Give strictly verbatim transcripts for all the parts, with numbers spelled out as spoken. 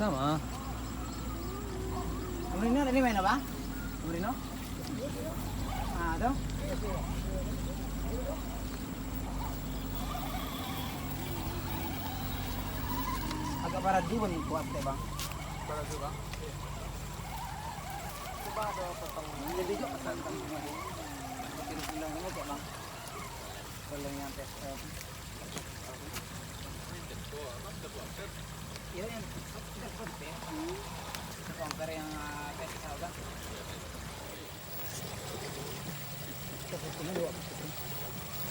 Sama. Amrino tadi main apa? Amrino? Ah, tu. Agak paradu bang, kuat teh bang. Paradu bang. Coba ada potong. Jadi juga pesan bang. Bikin pulang aja bang. Kalau yang tes, eh, Iya, yang tidak seperti itu. Bongkar yang, ah, kayak kita, Bang. Kita fotonya dua foto.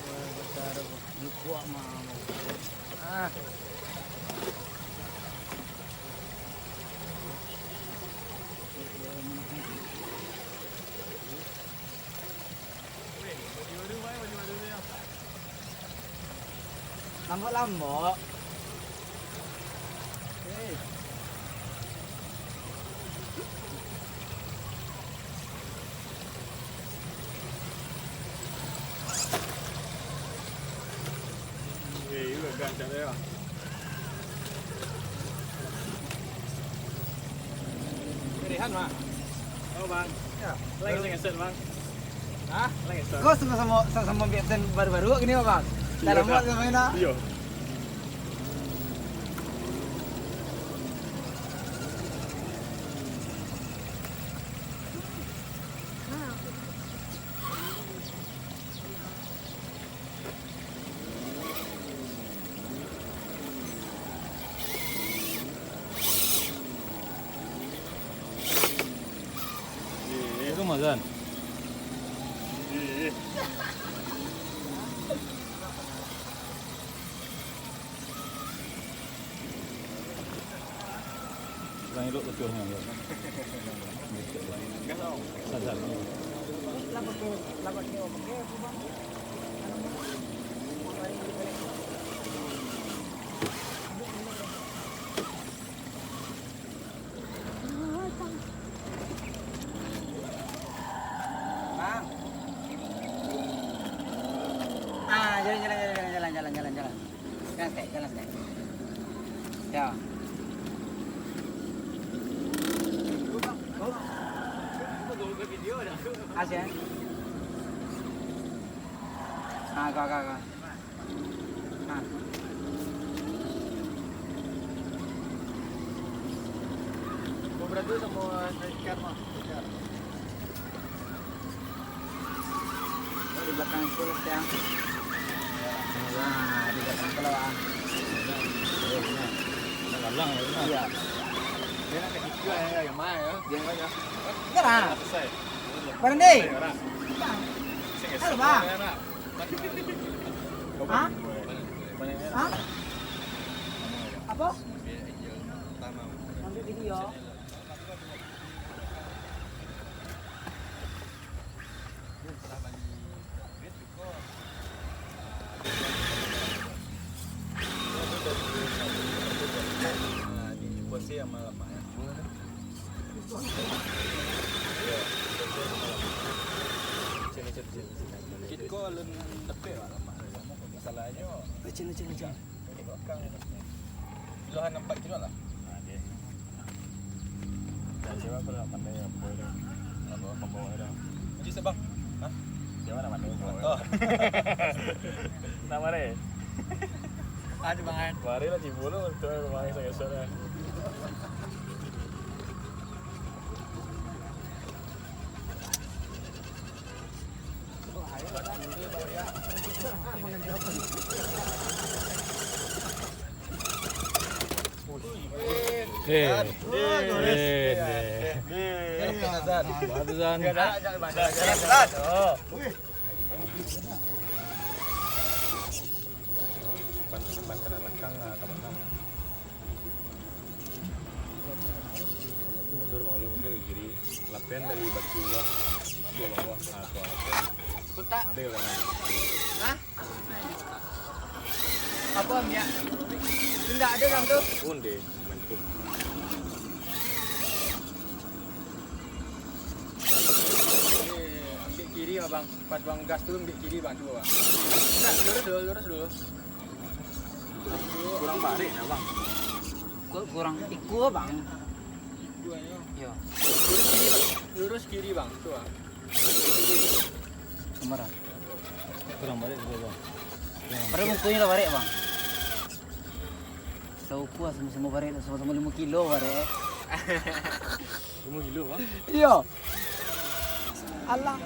Eh, besar, lupa, mau. Ah. Lambok-lambok. Hei. Hei, lu agak macam mana? Rehan, Bang. Oh, Bang. Ya. Lagi ngeset, Bang. Hah? Lagi ngeset. Kau sama-sama, sama-sama ambil ten baru-baru gini, Bang? Iya, tak lama Kak. Sama ini. Iya. Itu mah, Zan. Kurang elok betul, ha, ya. Sadar. Bang. Ah, jalan, jalan, jalan, jalan, jalan, jalan, jalan, jalan. Jalan sikit, jalan sikit. Ya. Asyik, eh? Ah, kau, kau, kau. Ah. Kau beratur sama ikan mah. Ikan. Di belakang sekolah, ya. Nah, di belakang sekolah, ah. Galang, galang. Iya. Dia nak kecil, ya, yang mana, ya? Dia mana? Sekarang. Selesai. Berhenti. Sekarang. Bang. Halo, Bang. Hah? Hah? Apa? Ambil video. Cit ko alun dapek awak lamak. Masalahnyo. Kecil, kecil, kecil. Di belakang. Kiloan ampek kilo lah. Nah, dia. Dah, siapa pun nak pandai apa dah. Apa? Pembawa dah. Jadi siapa? Hah? Siapa nak pandai pembawa? Oh. Nak mari? Ada bangan. Marilah timbul tu, tu kemarin saya kesal kan. Eh, eh, eh. Bagus, Zan. Ban-, ban kanan belakang lah, kanan belakang. Mundur, mundur, mundur ke kiri. Lapian dari batu bawah. Bawah, bawah. Ah, tu, lapian. Kotak. Habis kanan. Hah? Apa, ambiak? Indak ado dalam tu. Pun deh, momentum. Eh, ambiak kiri, abang. Pas bang gas tu, ambiak kiri, bang. Cuba, bang. Indak, lurus dulu, lurus dulu. Kurang barek nah, bang. Kok kurang ikua, Bang? Ikuanyo. Yo. Lurus kiri, Bang. Lurus kiri, Bang. Tu, Bang. Samaran. Kurang barek tu, Bang. Padahal mukonyo lah barek, Bang. Saukua samo-samo barek, samo-samo limo kilo barek. Limo kilo, Bang? Iyo. Alah.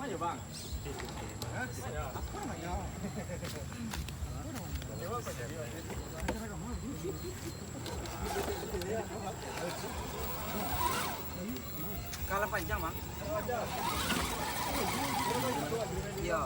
Ayo, Bang. Kalah panjang, Bang. Iya.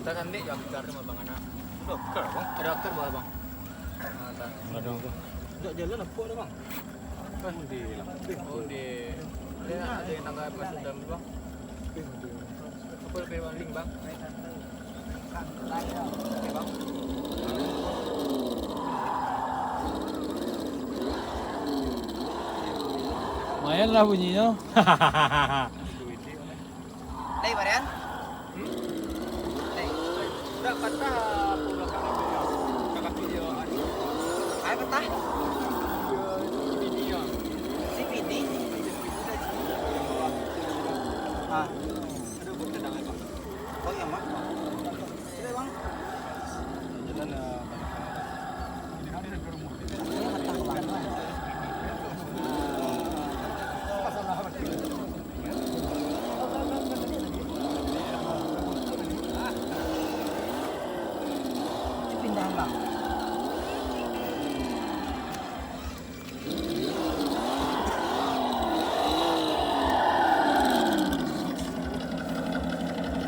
Tatandik jo akar tu, Bang, anak. Ado akar, Bang? Ado akar, Bang. Ah, tak. Ado apa? Ndak jalan apa dah, Bang? Kan di lah. Oh, di. Ada, ada yang tangga masuk dalam tu, Bang. Apa lebih, Bang? Link, Bang. Oke, Bang. Lumayan lah bunyinya. Lai, Barian? Hmm? Lai. Dah patah apa belakang dia? Belakang dia, anu. Ai patah? Dia C V D, ya. C V D? Yang bawah. Ah. Aduh, buat tenang, Bang. Oh, iya, Mak. Sudah, Bang. Jalan, eh, banyak.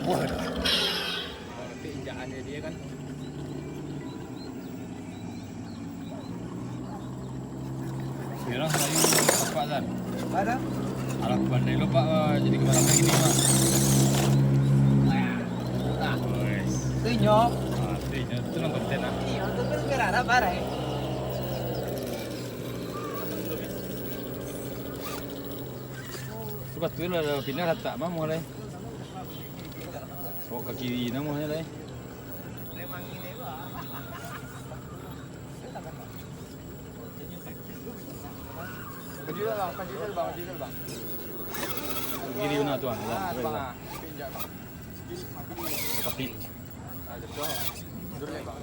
Wah, dah. Tapi injakan dia kan. Sekarang selalu bapak kan. Mana? Alah, pandai lo, Pak, jadi kameramen gini, Pak. Nah, nah. Wes. Itu nyo. Ah, itu nyo. Itu nang konten, ah. Iyo, itu kan biar ada barang. Sebab tu lah pindah latak mah mulai. Kok ka kiri nah mah lai. Kiri nah tu, ah. Ah, bang, ah. Tapi. Ah, betul. Mundur, Bang.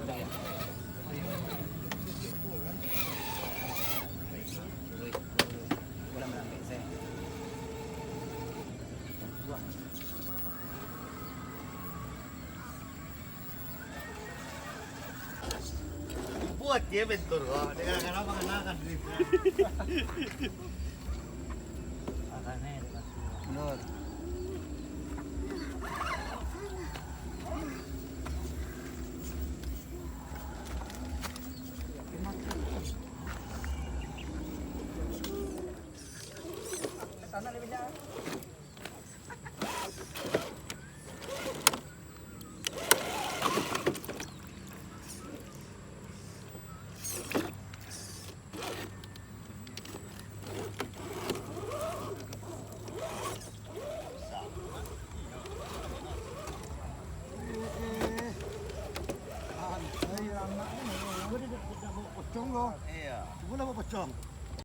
Dia bentur kok. Dia kadang-kadang mengenalkan diri. Benar. Iya. Cubolah bawa pocong.